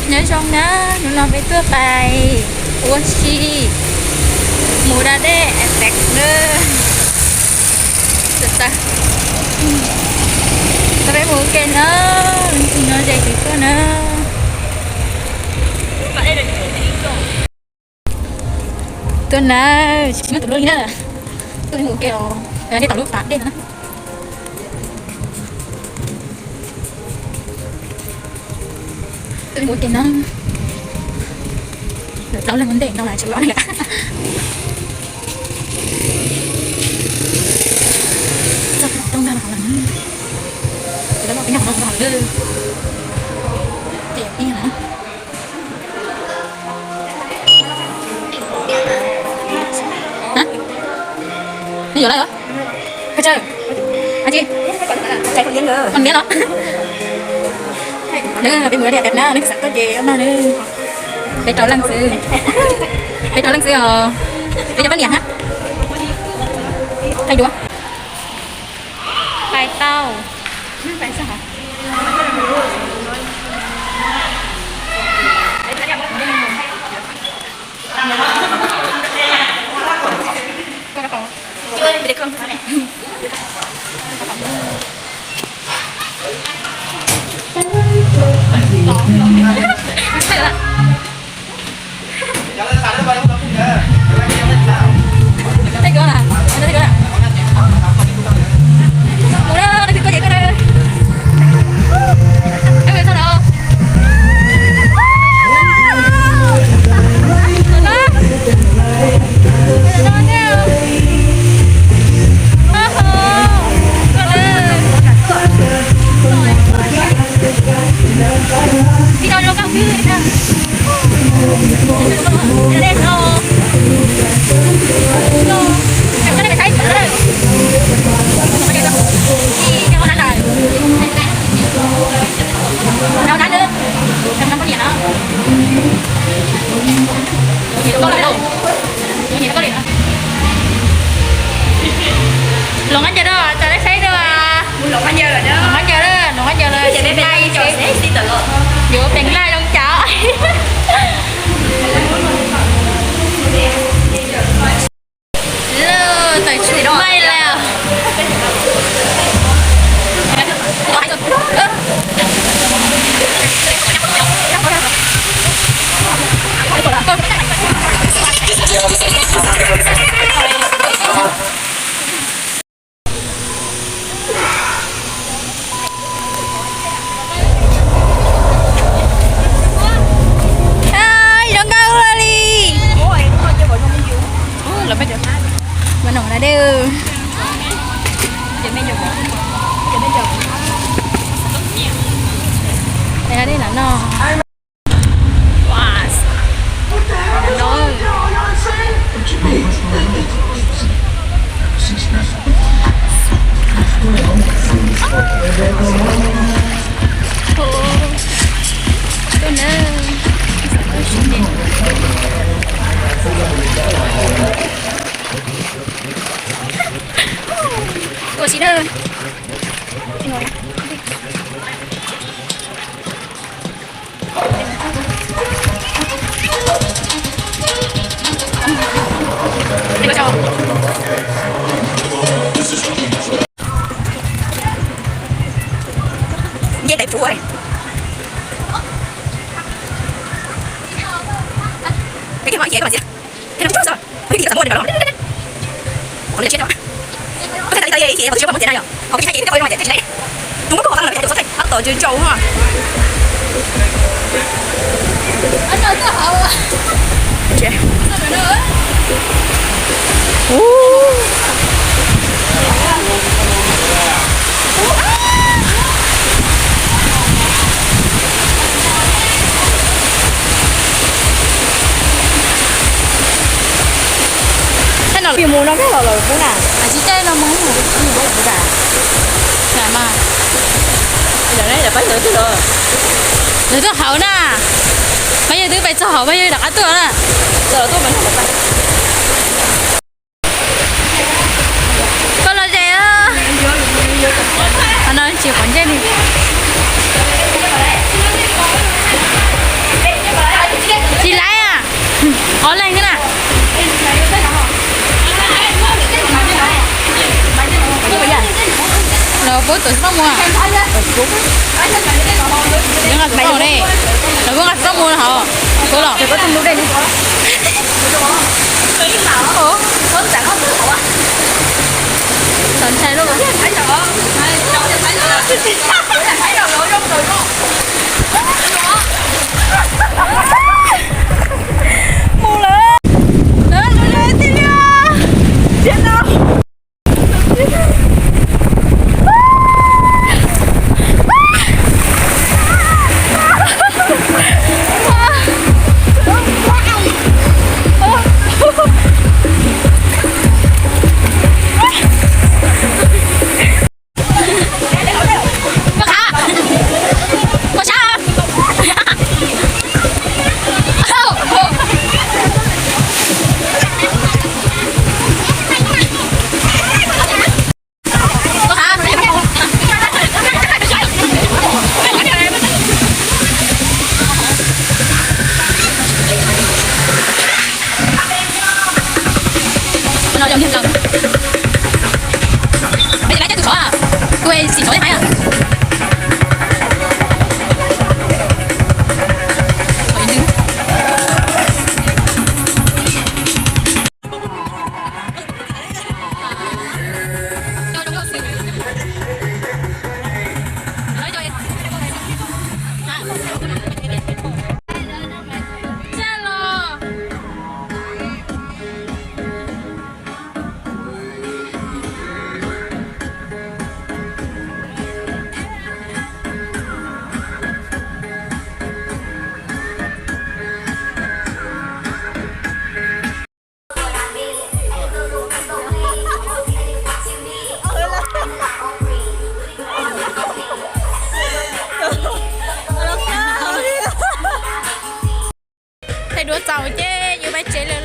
Nyob zoo na, hnub no peb tuaj pais ua si mus da dej es tag na. Txawm txawm tau peb mus ua ke na, tus no ze kwv tuaj na. Tuaj na, tsis muaj tus lub li na. Tuaj mus ua ke os, nej tom lub pas dej no na. Tuaj mus ua ke na. Lawv plaub leeg ua ntej no mas tsis muaj neeg. Txog tom rooj ntag no lawm. Ces lawv muaj peb nyuag no lawm. Ces tiag na. Hả? Nó dọa lawm hả? Hva tsawg? Hva tsi? Còn miếng no. Nws peb mus da dej tag na, nws xav tuaj ces ob no nws. Peb rau leej xwb. Peb rau leej xwb os. Peb cov poj niam hab. Pais dua. Pais tau. Los nqa ncaws rau, txav lej saib rau. Los nqa ncaws lawm, los nqa ncaws lawm, los nqa ncaws lawm. Yuav peem laij zoo cas. Tawm tshum maij lawm. Ai, zoo nkauj ua li. Mas no na đê. Đê no no. Ua si na. Nce đáy phố ấy. Cái kia họ dễ mà dễ. Thế nó cũng sao? Ui, thì sao mua được đó? Ủa, nó chết đó. Có thể là đi Italia thì chị em có thể mua tiền này à? Không, cái này thì các bạn mua tiền này. Trung Quốc có khả năng là cái số thẻ bắt tỏ trên châu ha. Anh nói sao hả? Chết. Ú. Thaum no pib mus no koj los lawm pub na. Tsis caij no mus, pib mus lawm pub na. Mas lawv pab lawv twb los, lawv tuaj hauv na. Mas yog twb pais txog hauv mas yog rov qab tuaj na. Koj los ze. Qhov no tsis qhov ncej li. Puab tawm tsis tau mus. Nqa tsis tau mus ne. Lawv puab nqa tsis tau mus hov. Puab los. Txaus ntshai lauj. Mus lawm. Lawv lawv tiag tiag. Thaij duab txaus ces yuav pais tsev lawm.